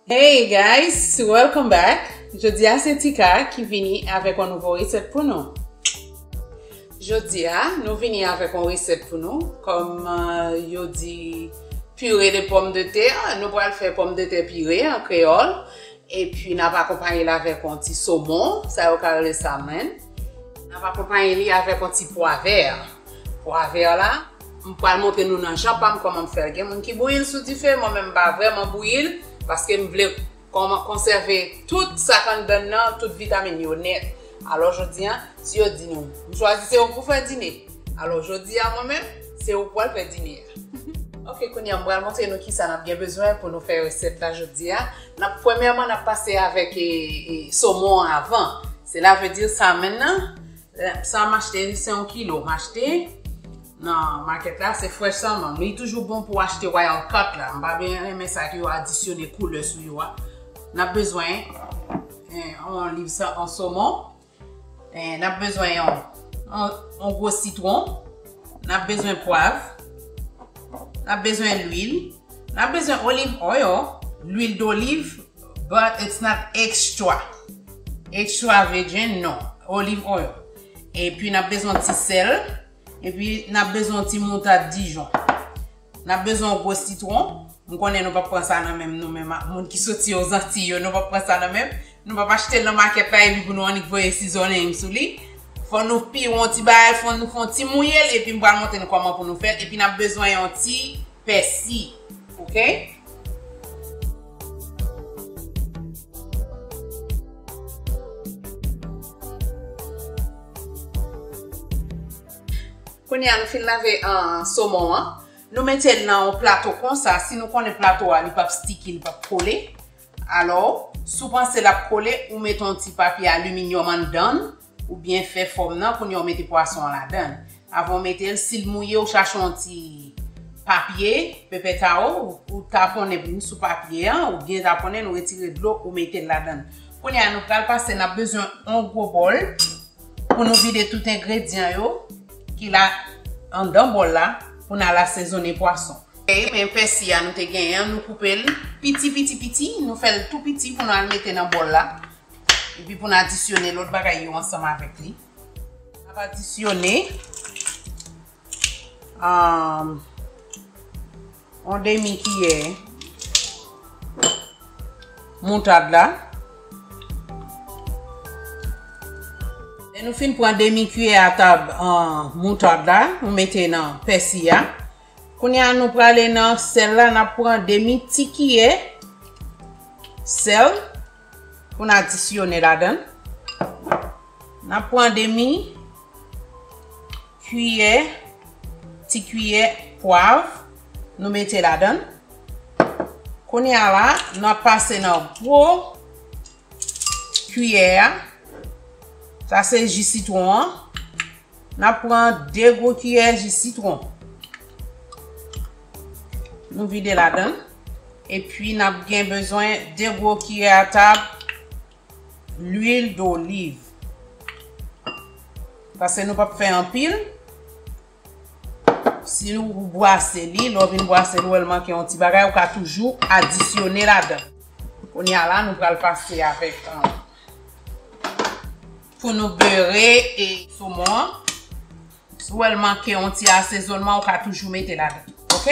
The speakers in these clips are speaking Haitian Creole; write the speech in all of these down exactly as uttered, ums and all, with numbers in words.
Hey guys, welcome back. Jodi a se Tika ki vini avèk yon nouvo resèt pou nou. Jodi a, nou vini avèk yon resèt pou nou. Kòm euh, yo di pire de pòmdetè, nou pral fè pòmdetè pire an kreyòl. Epi n ap akonpaye l avèk yon ti somon, sa yo ka rele salmon. N ap akonpaye li avèk yon ti pwa vè. Pwa vè la, m pral montre nou nan jan pa m kòman m fè l. Gen moun ki bouyi l sou dife, mwen menm m pa vrèman bouyi l, paske m vle kòman konsève tout sa k anndan l nan, tout vitamin yo nèt. Alò jodi a, si yo di nou, m chwazi se ou pou fè dine. Alò jodi a mwen menm, se ou k pral fè dine a. Ok, kounye a m pral montre nou kisa n ap gen bezwen pou nou fè resèt la jodi a. N ap, premyèman, n ap pase avèk e, e, somon an avan. Sela vle di salmon nan, eh, sa m achte, se yon kilo m achte nan makèt la, se fresh salmon. Li toujou bon pou achte wild caught la. M pa byen renmen sa ke yo adisyone koulè sou yo a. N ap bezwen eh, yon liv sa, yon somon. Eh, n ap bezwen yon, yon, yon gwo sitwon. N ap bezwen pwav. N ap bezwen lwil. N ap bezwen olive oil, lwil doliv, but it's not extra. Extra virgin, non. Olive oil. Epi n ap bezwen ti sèl. Epi n ap bezwen ti moutad Dijon. N ap bezwen yon gwo sitwon. M konnen nou p ap pran sa nan men m, nou menm ak moun ki soti Ozantiy yo, nou p ap pran sa nan men m. Nou p ap achte l nan makèt la epi pou nou annik voye sizonnen sou li. Fò nou pire yon ti bagay, fò nou fè yon ti mouye l, epi m pral montre nou kòman pou nou fè l. Epi n ap bezwen yon ti pèsi. Ok? Kounye a nou fin lave an somon an. Nou mete l nan yon plato konsa. Si nou konnen plato a, li p ap sticky, li p ap kole. Alò, si w panse l ap kole, ou mete yon ti papye aliminyòm anndan l, oubyen fè fòm nan, kounye a w mete pwason an ladan l. Avan w mete l, si l mouye, ou chache yon ti papye, pepè tawo, ou, ou taponnen sou papye an, ou byen taponnen l, ou retire dlo, ou mete l ladan l. Kounye a, nou pral pase, n ap bezwen yon gwo bòl pou nou vide tout engredyan yo ki la anndan bòl la pou n al asezonnen pwason. Ok, men pèsi a nou te genyen an, nou koupe l piti, piti, piti, nou fè l tou piti pou nou al mete nan bòl la. Epi pou n adisyone lòt bagay yo ansanm avèk li. N ap adisyone um, yon demi kiyè moutad la. Lè nou fin pran demi kiyè a tab an moutad la, nou mete nan pèsi a. Kounye a nou prale nan sèl la, n ap pran demi ti kiyè sèl pou n adisyone ladan l. N ap pran demi kiyè, ti kiyè pwav, nou mete ladan l. Kounye a la, n ap pase nan gwo kiyè a. Sa se ji sitwon an. N ap pran de gwo kiyè ji sitwon. Nou vide ladan l. Epi n ap gen bezwen de gwo kiyè a tab lwil doliv. Paske nou p ap fè anpil. Si ou bwase li, lè w vin bwase li, ou wè l manke yon ti bagay, ou ka toujou adisyone ladan. Kounye a la, nou pral pase avèk, um, pou nou bere e somon an. Si w wè l manke yon ti asezonman, ou ka toujou mete ladan. Ok?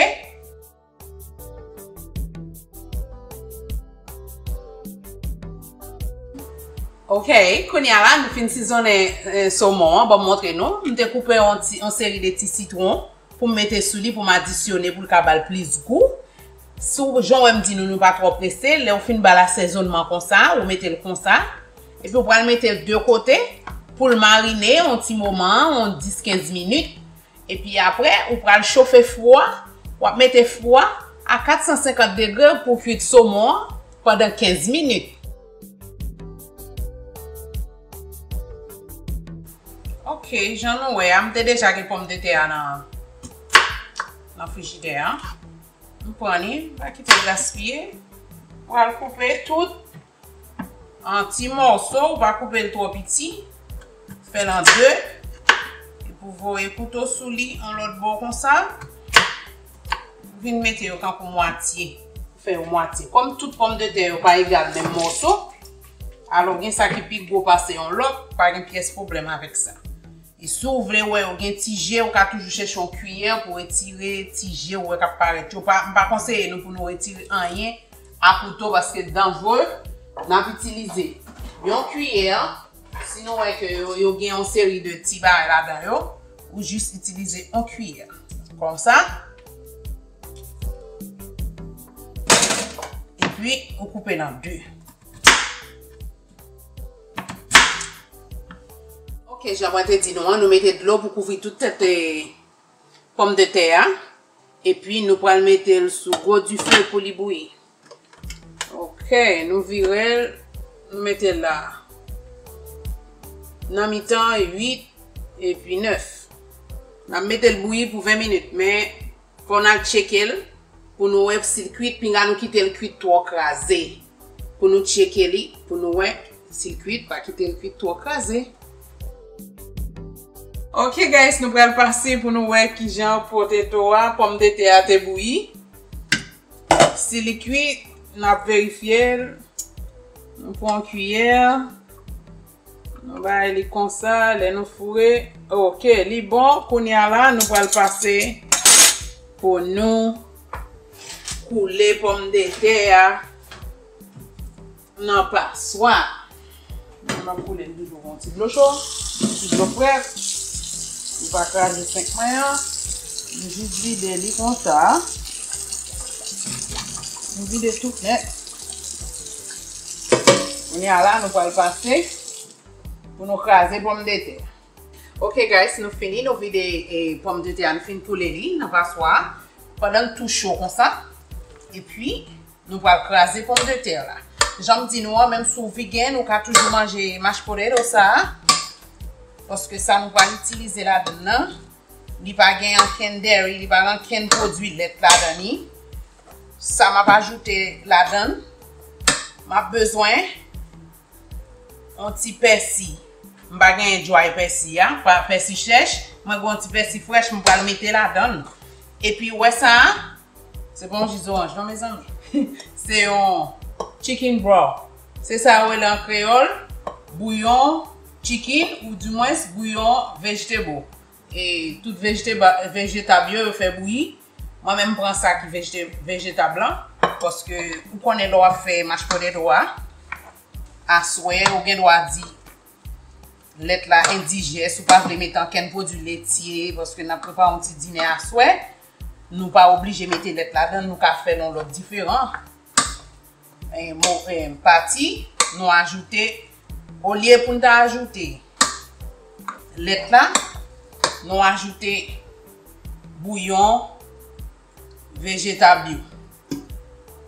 Ok, kounye a la, nou fin sizonnen eh, somon an. Ban m montre nou. M te koupe yon, ti, yon seri de ti sitwon pou m mete sou li pou m adisyone pou l ka ba l plis gou. Si w, jan w wè m di nou, nou pa twò prese. Lè w fin ba l asezonman konsa, ou mete l konsa. Epi w pral mete l de kote pou l marine yon ti moman, yon dis kenz minit. Epi apre, ou pral chofe fou a. W ap mete fou a a kat san senkant degre pou kwit somon an pandan kenz minit. Ok, jan nou wè a, m te deja gen pòmdetè a nan, nan frijidè a. M pran li, m pa kite l gaspiye. Pral koupe tout an ti mòso, ou pa koupe l twò piti. Fè l an de. Epi w voye kouto sou li an lòt bò konsa. Vin mete yo tankou mwatye. Fè yo mwatye. Kòm tout pòmdetè yo pa egal menm mòso, alò gen sa ki pi gwo pase yon lòt, pa gen pyès pwoblèm avèk sa. E si w vle wè yo gen ti je, ou ka toujou chèche yon kiyè pou retire ti je ou wè k ap parèt yo. Pa, m pa konseye nou pou nou retire anyen a kouto paske danjre. N ap itilize yon kiyè. Si nou wè ke yo, yo gen yon seri de ti bagay ladan yo, ou jis itilize yon kiyè. Konsa. Epi, ou koupe l an de. Ok, jan mwen te di nou an, nou mete dlo pou kouvri tout tèt, eh, pòmdetè a. Epi, nou pral mete l sou gwo dife pou li bouyi. Ok, nou vire l, nou mete l la. Nan mitan uit epi nèf. N ap mete l bouyi pou ven minit, men fò n al tcheke l pou nou wè si l kwit, pinga nou kite l kwit twò kraze. Pou nou tcheke li, pou nou wè si l kwit, pa kite l kwit twò kraze. Ok, guys, nou pral pase pou nou wè kijan poteto a, pòmdetè a te bouyi. Si li kwit, n ap verifye l. Nou pran kiyè. Nou bay li konsa, lè nou foure. Ok, li bon. Kounye a la, nou pral pase pou nou koule pòmdetè a nan paswa. Mwen ap koule l toujou yon ti dlo cho, ti dlo frèt. Li pa kraze senk mwen an. Nou jis vide li konsa. Nou vide tout nèt. Kounye a la, nou pral pase pou nou kraze pòmdetè. Ok, guys, nou fini, nou vide, eh, pòmdetè a, nou fin koule li nan paswa. Pandan l tou cho konsa. Epi, nou pral kraze pòmdetè la. Jan m di nou an, menm si w vegan, ou ka toujou manje mashed potato sa a. Paske sa nou pral itilize ladan nan, li pa gen ankenn dairy, li pa gen ankenn pwodui lèt ladan li. Sa m ap ajoute ladan, m ap bezwen yon ti pèsi. M pa genyen dry pèsi a, pa pèsi chèch. Mwen gen yon ti pèsi frèch, m pral mete ladan l. Epi, ou wè sa a? Se pa yon ji zoranj, non, mezanmi. Se yon chicken broth. Se sa yo rele an kreyòl, bouyon chicken, oudimwens, bouyon vegetable. E tout vejete-, vejetab yo, yo fè bouyi. Mwen menm, m pran sa ki vejete-, vejetab lan, paske ou konnen lè w ap fè mashed potato a, aswè, ou gen dwa di lèt la endijès, ou pa vle mete ankenn pwodui letye, paske n ap prepare yon ti dinè aswè. Nou pa oblije mete lèt ladan, nou ka fè l yon lòt diferan. Eh, mo-, eh, pati, nou ajoute, olye pou n ta ajoute lèt la, nou ajoute bouyon vejetab yo.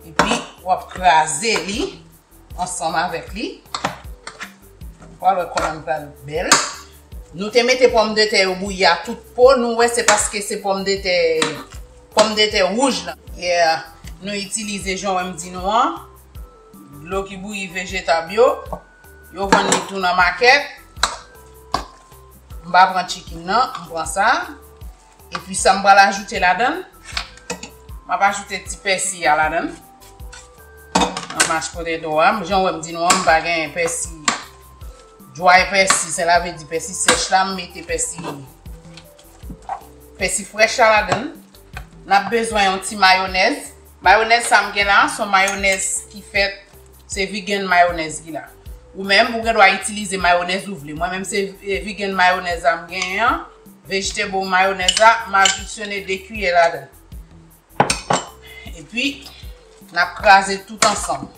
Epi, w ap kraze li ansanm avèk li. Ou pral wè kòman l pral bèl. Nou te mete pòmdetè yo bouyi a tout po. Nou wè se paske se pòmdetè, pòmdetè wouj lan. Yeah. Nou itilize jan w wè m di nou an. Dlo ki bouyi vejetab yo. Yo vann li tou nan makèt. M pa pran chicken nan, m pran sa. Epi sa m pral ajoute ladan l, m ap ajoute ti pèsi a ladan l. Nan mashed potato a, jan w wè m di nou an, m pa gen pèsi, dry pèsi, sèla vle di pèsi sèch la, m mete pèsi, pèsi frèch la ladan l. N ap bezwen yon ti mayonèz. Mayonèz sa m gen la, se yon mayonèz ki fèt, se vegan mayonèz ki la. Ou menm, ou gen dwa itilize mayonèz ou vle. Mwen menm, se, eh, vegan mayonèz a m genyen an. Vegetable mayonèz la, m adiksyone de kiyè ladan. Epi, n ap kraze tout ansanm.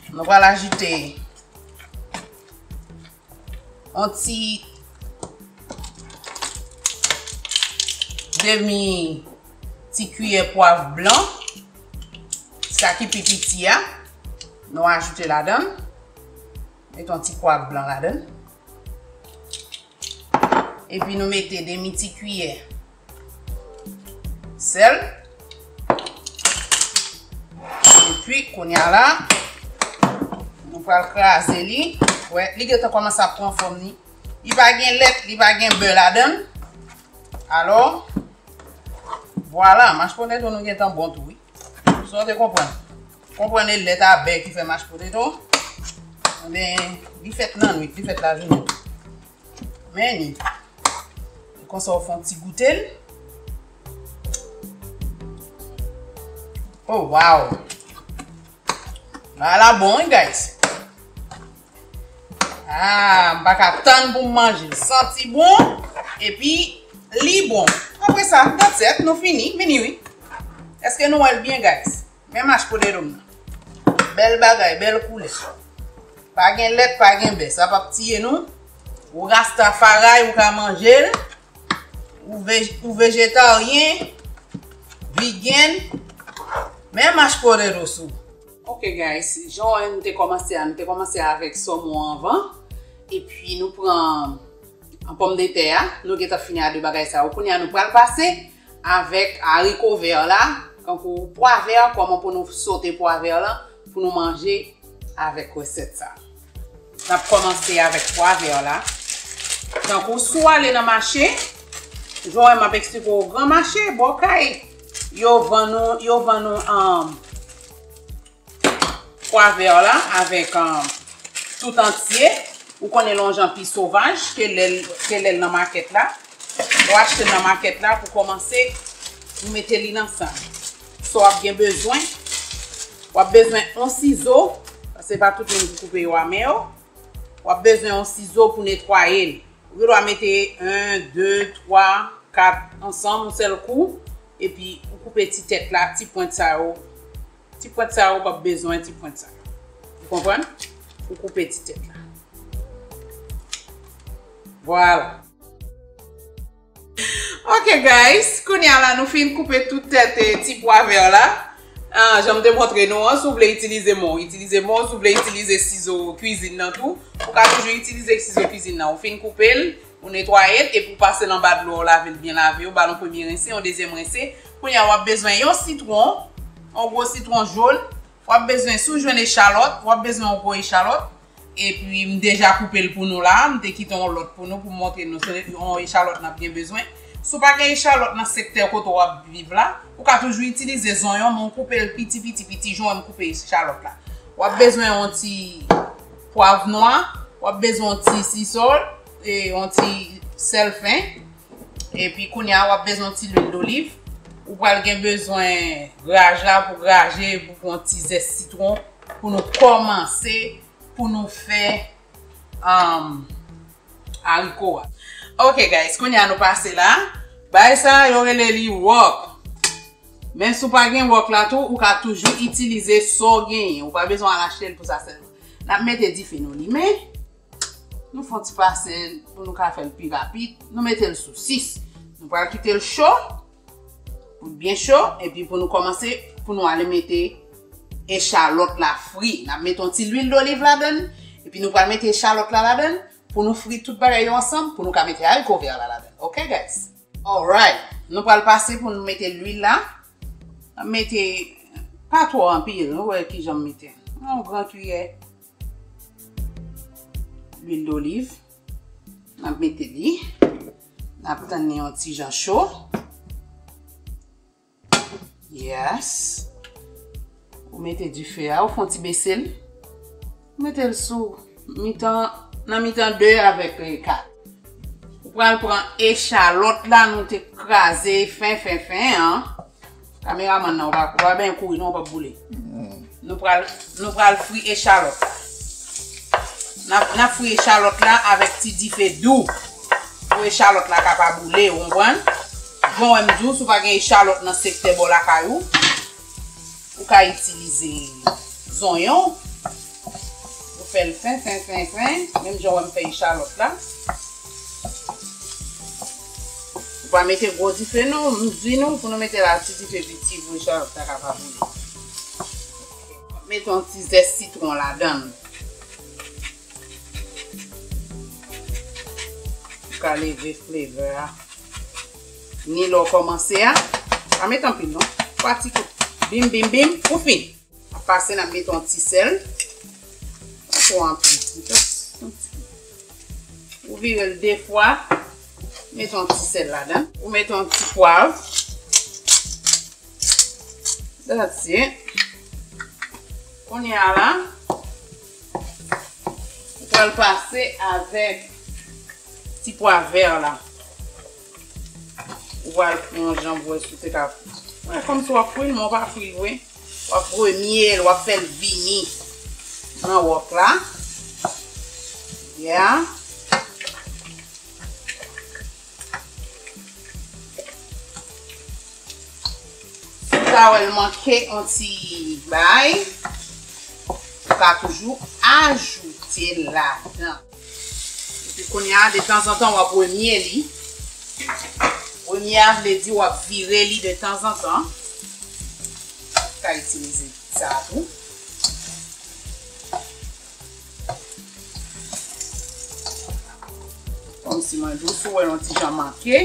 Nou pral ajoute yon ti demi ti kiyè pwav blan. Sa ki pi piti a, nou ajoute ladan l. Mete yon ti pwav blan ladan l. Epi nou mete demi ti kiyè sèl. Epi, kounye a la, nou pral kraze li. Wè, li gentan kòmanse ap pran fòm li. Li pa gen lèt, li pa gen bè ladan l. Alò, Vwala, mash poteto nou gentan bon tou, wi. Sa w te konprann. Konprann e lèt a bè ki fè mash poteto. Ebyen, li fèt nan nwit, li fèt lajounen. Men ni. Konsa w fè yon ti goute l. Oh, wow! Ala bon, wi, guys. Ah, m pa ka tann pou m manje l. Santi bon, epi li bon. Apre sa, that's it, nou fini. Vini, wi. Èske nou wè l byen, guys? Men mash poteto m nan. Bèl bagay, bèl koulè. Pa gen lèt, pa gen bè. Sa p ap tiye nou. Ou rastafaray, ou ka manje l. Ou vej-, ou vejetaryen, vegan, men mash poteto sou. Ok, guys, jan nou te kòmanse a, nou te kòmanse avèk sòmon anvan, epi nou pran pòmdetè a, nou gentan fini a de bagay sa yo. Kounye a, nou pral pase avèk ariko vè la, tankou pwa vè, kòman pou nou sote pwa vè la, pou nou manje avèk resèt sa. N ap kòmanse avèk pwa vè la. Tankou si w ale nan mache, jan w wè m ap eksplike w, gran mache, bò kay, yo vann nou, yo vann nou, um, pwa vè la avèk, um, tout antye. Ou konnen l yon jan pi sovaj ke lè l, ke lè l nan makèt la. Lè w achte l nan makèt la, pou kòmanse, ou mete li nan sa. Sa w ap gen bezwen, w ap bezwen yon sizo, paske se pa tout moun ki koupe yo a men yo. W ap bezwen yon sizo pou netwaye l. Ou gen dwa mete en, de, twa, kat ansanm yon sèl kou, epi ou koupe ti tèt la, ti pwent sa yo. Ti pwent sa yo, w p ap bezwen ti pwent sa yo. Ou konprann? Ou koupe ti tèt la. Vwala. Ok, guys, kounye a la, nou fin koupe tout tèt, eh, ti pwa vè la. Ah, jan m te montre nou an, si w vle itilize men w, itilize men w, si w vle itilize sizo kwizin nan tou, ou ka toujou itilize sizo kwizin nan. Ou fin koupe l, ou netwaye l, epi w pase l anba dlo a, w lave l byen lave, w ba l yon premye rense, yon dezyèm rense. Kounye a, w ap bezwen yon sitwon, yon gwo sitwon jòn. W ap bezwen, si w jwenn echalòt, w ap bezwen yon gwo echalòt. Epi, m deja koupe l pou nou la. M te kite yon lòt pou nou pou m montre nou. Se yon echalòt n ap gen bezwen. Si w pa gen echalòt nan sektè kote w ap viv la, ou ka toujou itilize zonyon, men w koupe l piti, piti, piti, jan w wè m koupe echalòt la. W ap bezwen yon ti pwav nwa, w ap bezwen yon ti sisòl, e yon ti sèl fen. Epi kounye a, w ap bezwen yon ti lwil doliv. Ou pral gen bezwen graj la pou graje, pou pran yon ti zès sitwon, pou nou kòmanse, pou nou fè, um, ariko a. Ok, guys, kounye a nou pase la. Bagay sa, yo rele li wòk. Men si w pa gen wòk la tou, ou ka toujou itilize sa w genyen. Ou pa bezwen al achte l pou sa sèlman. N ap mete dife nou limen. Nou fè yon ti pase l pou nou ka fè l pi rapid. Nou mete l sou sis. Nou pral kite l cho, pou l byen cho, epi pou nou kòmanse, pou nou ale mete echalòt la fri. N ap mete yon ti lwil doliv ladan l, epi nou pral mete echalòt la ladan l, pou nou fri tout bagay yo ansanm, pou nou ka mete ariko vè la ladan l. Ok, guys? Alright. Nou pral pase pou nou mete lwil la. N ap mete pa twò anpil, nou wè kijan m mete. Yon gran kiyè lwil doliv. N ap mete li. N ap tann li yon ti jan cho. Yes. Ou mete dife a, ou fè yon ti bese l. Ou mete l sou mitan, nan mitan de avèk, eh, kat. Ou pral pran echalòt la nou te kraze fen, fen, fen an. Kameramann nan, ou pa, ou pa byen kouri non, w p ap boule. Nou pral, nou pral fri echalòt la. N ap, n ap fri echalòt la avèk ti dife dou. Pou echalòt la ka pa boule, ou konprann? Jan w wè m di w, si w pa gen echalòt nan sektè bò lakay ou, ou ka itilize zonyon. Ou fè l fen, fen, fen, fen. Menm jan w wè m fè echalòt la. Ou pa mete gwo dife non, m di nou pou nou mete la ti dife piti pou echalòt la ka pa boule. Mete yon ti zès sitwon ladan l. Ou ka leve flavor a. Ni lè w kòmanse a. Pa mete anpil non. Twa ti kout. Bim, bim, bim. Ou fin. Ap pase, n ap mete yon ti sèl. Pa twò anpil. Just yon ti. Ou vire l de fwa. Mete yon ti sèl ladan. Ou mete yon ti pwav. That's it. Kounye a la, ou pral pase avèk ti pwa vè la. Ou pral pran jan vwè sou te ka. Wè, kòmsi w ap fri l, men w pa fri l vre. W ap remye l, w ap fè l vini nan wòk la. Yeah. Si w ta wè l manke yon ti bay, ou ka toujou ajoute l ladan. Epi kounye a, detanzantan, w ap remye li. Remye a vle di w ap vire li detanzantan. Ou ka itilize sa tou. Kòmsi mwen di w, si w wè yon ti jan manke,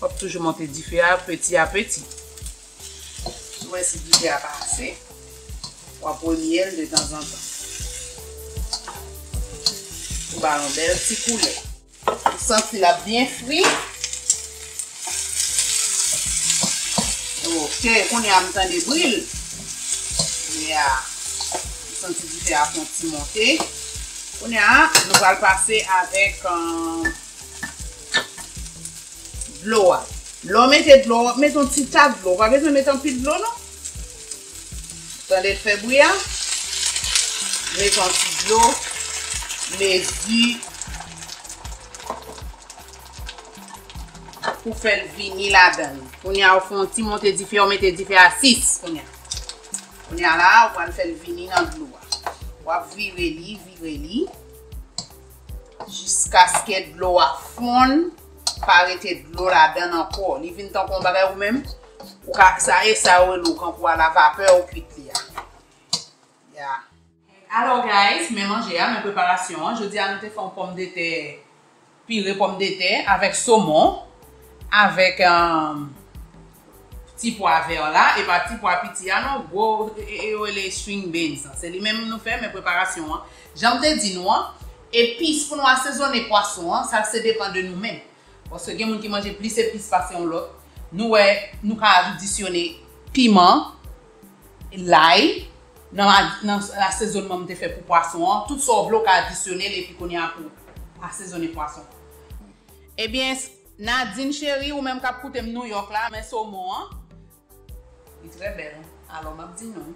w ap toujou monte dife a peti a peti. Si w wè si dife a pa ase, w ap remye l detanzantan. Pou ba yon bèl ti koulè. Ou santi l ap byen fri. Ok, kounye a m tande bri l. Yeah. M santi dife a fè yon ti monte. Kounye a, nou pral pase avèk, um, dlo a. Lè w mete dlo, mete yon ti ta dlo. Ou pa bezwen mete anpil dlo, non. Tande l fè bri a? Mete yon ti dlo. Mezi. Pou fè l vini ladan l. Kounye a, ou fè yon ti monte dife, ou mete dife a sis kounye a. Kounye a la, ou pral fè l vini nan dlo a. W ap vire li, vire li, jiskaske dlo a fonn, pa rete dlo ladan l ankò. Li vin tankou yon bagay ou menm, ou ka, sa e sa yo rele w kankou a la vapè ou kuit li a. Yeah. Alò, guys, men manje a, men preparasyon an. Jodi a, nou te fè yon pòmdetè, pire pòmdetè avèk somon, avèk, um, ti pwa vè la, e pa ti pwa piti a, non, gwo, e, e, yo rele string beans. Se li menm nou fè, men preparasyon an. Jan m te di nou an, epis pou nou asezonnen pwason an, sa se depan de nou menm. Paske gen moun ki manje plis epis pase yon lòt. Nou wè, nou ka adisyone piman, lay, nan, nan asezonman m te fè pou pwason an. Tout sa w vle w ka adisyone l epi kounye a pou asezonnen pwason an. Ebyen, Nadine cheri, ou menm k ap koute m Nouyòk la, men somon an. Li trè bèl. Alò, m ap di nou.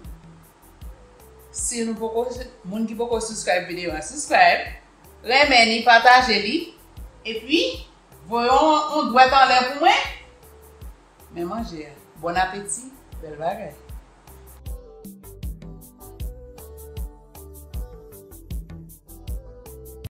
Si nou poko, moun ki poko subscribe videyo a, subscribe. Renmen li, pataje li. Epi, voye yon, yon dwèt anlè pou mwen. Men manje a. Bon apeti. Bèl bagay.